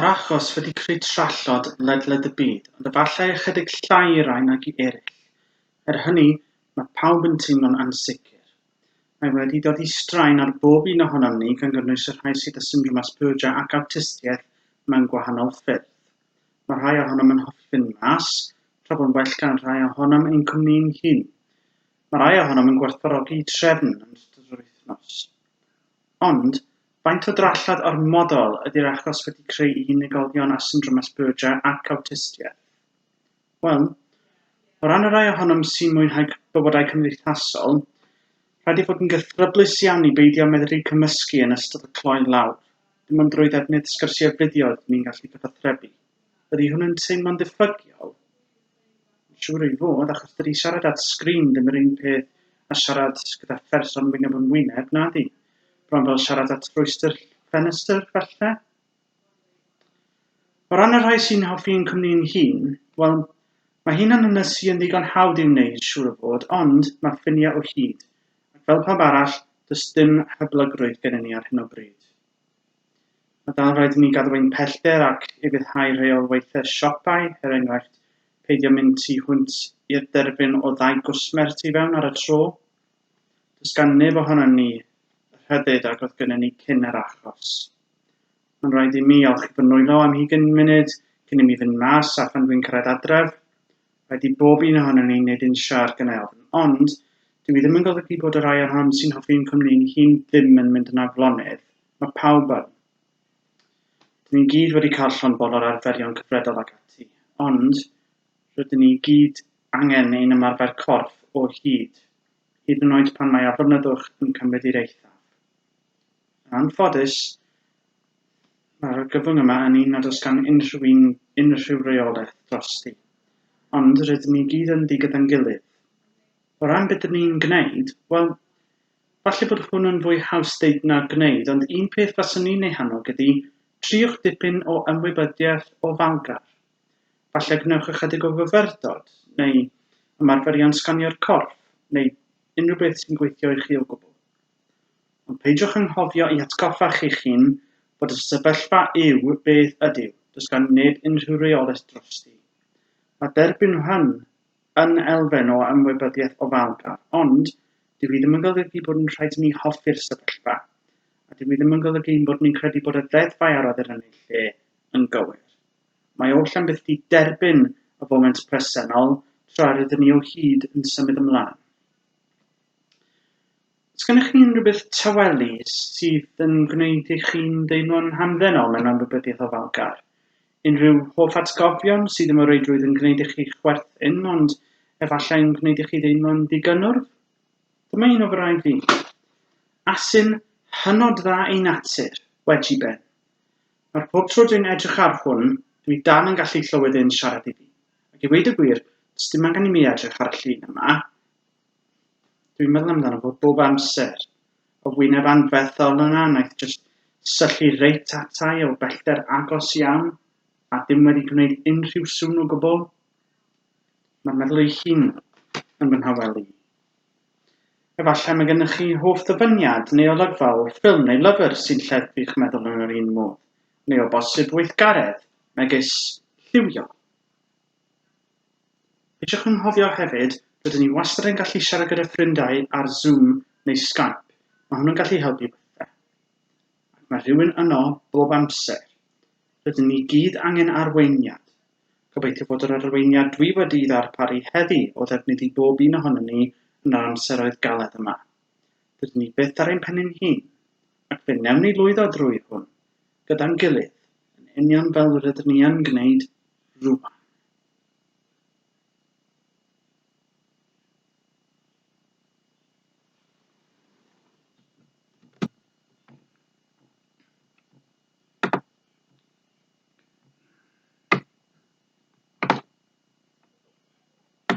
Mae'r achos wedi creu trallod ledled y byd, ond efallai ychydig llai i rai nag i eraill. Er hynny, mae pawb yn teimlo'n ansicr. Mae wedi dod i straen ar bob un ohonom ni, gan gynnwys y rhai sydd â syndrom Asperger ac awtistiaeth mewn gwahanol ffyrdd. Mae rhai ohonom yn hoffi fynd mas, tra bo'n well gan rhai ohonom ein cwmni ein hun. Mae rhai ohonom yn gwerthfawrogi trefn yn ystod yr wythnos. Ond, faint o drallod ormodol ydi'r achos wedi creu i unigolion â syndrom Asperger ac awtistiaeth? Wel, o ran y rhai ohonom sy'n mwynhau bywydau cymdeithasol, rhaid ei fod yn gythryblus iawn i beidio medru cymysgu yn ystod y cloi lawr. Dim ond drwy ddefnydd sgyrsiau fideo ydyn ni'n gallu cyfathrebu. Ydy hwn yn teimlo'n ddiffygiol? Mae'n siŵr ei fod, achos dydy siarad at sgrin ddim yr un peth â siarad gyda pherson wyneb yn wyneb, nadi? Bron fel siarad at rwystr ffenestr, falle? O ran y rhai sy'n hoffi ein cwmni ein hun, wel, mae hunan ynysu yn ddigon hawdd i'w wneud, siŵr o fod, ond mae ffiniau o hyd, ac fel pawb arall, does dim hyblygrwydd gennym ni ar hyn o bryd. Mae dal rhaid i ni gadw ein pellter ac ufuddhau rheolaethau siopau, er enghraifft, peidio mynd tu hwnt i'r derfyn o ddau gwsmer tu fewn ar y tro. Does gan neb ohonon ni y rhyddid ag oedd gynnon ni cyn yr achos. Mae'n rhaid i mi olchi fy nwylo am hugain munud cyn i mi fynd mas a phan dwi'n cyrraedd adref. Rhaid i bob un ohonon ni wneud ein siâr gan ei ofn. Ond, dyw hi ddim yn golygu bod y rhai ohonom sy'n hoffi ein cwmni ein hun ddim yn mynd yn aflonydd. Mae pawb yn. Dyn ni gyd wedi cael llond bol o'r arferion cyfredol ac ati, ond rydyn ni gyd angen ein ymarfer corff o hyd, hyd yn oed pan mae aflonyddwch yn cymryd i'r eithaf. Yn anffodus, mae'r argyfwng yma yn un nad oes gan unrhyw un unrhyw reolaeth drosti, ond rydyn ni gyd ynddi gyda'n gilydd. O ran beth dyn ni'n gwneud, wel, Falle bod hwn yn fwy haws deud na gwneud, ond un peth faswn i'n ei hannog ydi, trïwch dipyn o ymwybyddiaeth ofalgar. Falle gwnewch ychydig o fyfyrdod, neu ymarferion sganio'r corff, neu unrhyw beth sy'n gweithio i chi o gwbl. Ond peidiwch anghofio i atgoffa chi'ch hun bod y sefyllfa yw beth ydyw, does gan neb unrhyw reolaeth drosti. Mae derbyn hwn yn elfen o ymwybyddiaeth ofalgar, ond dyw hi ddim yn golygu bod yn rhaid i ni hoffi'r sefyllfa, a dyw hi ddim yn golygu ein bod ni'n credu bod y ddeddfau a roddir yn eu lle yn gywir. Mae oll am byth 'di derbyn y foment presennol tra rydyn ni o hyd yn symud ymlaen. Oes gennych chi unrhyw beth tawelu sydd yn gwneud i chi'n deimlo'n hamddenol mewn ymwybyddiaeth ofalgar? Unrhyw hoff atgofion sydd ddim o reidrwydd yn gwneud i chi chwerthin ond efallai yn gwneud i chi deimlo'n ddigynnwrf? Dyma un o fy rai fi. Asyn hynod dda ei natur, wedgy Ben. Nawr pob tro dwi'n edrych ar hwn, dwi dal yn gallu clywed e'n siarad i fi. Ac i weud y gwir, does dim angen i mi edrych ar y llun yma. Dwi'n meddwl amdano fo bob amser. Y wyneb anferthol yna wnaeth jyst syllu reit ata i o bellter agos iawn a dim wedi gwneud unrhyw sŵn o gwbl. Mae'r meddwl ei hun yn fy nhawelu i. Efallai mae gennych chi hoff ddyfyniad neu olygfa o ffilm neu lyfr sy'n lleddfu'ch meddwl yn yr un modd, neu o bosib weithgaredd, megis lliwio. Peidiwch anghofio hefyd, rydyn ni wastad yn gallu siarad gyda ffrindiau ar Zoom neu Skype, mae hwnnw'n gallu helpu weithiau. Ac mae rhywun yno bob amser. Rydyn ni gyd angen arweiniad. Gobeithio fod yr arweiniad dwi wedi'i ddarparu heddi o ddefnydd i bob un ohonon ni yn yr amseroedd galed yma. Dydyn ni byth ar ein pen ein hun, ac fe wnewn ni lwyddo drwy hwn, gyda'n gilydd, yn union fel rydyn ni yn gwneud rŵan.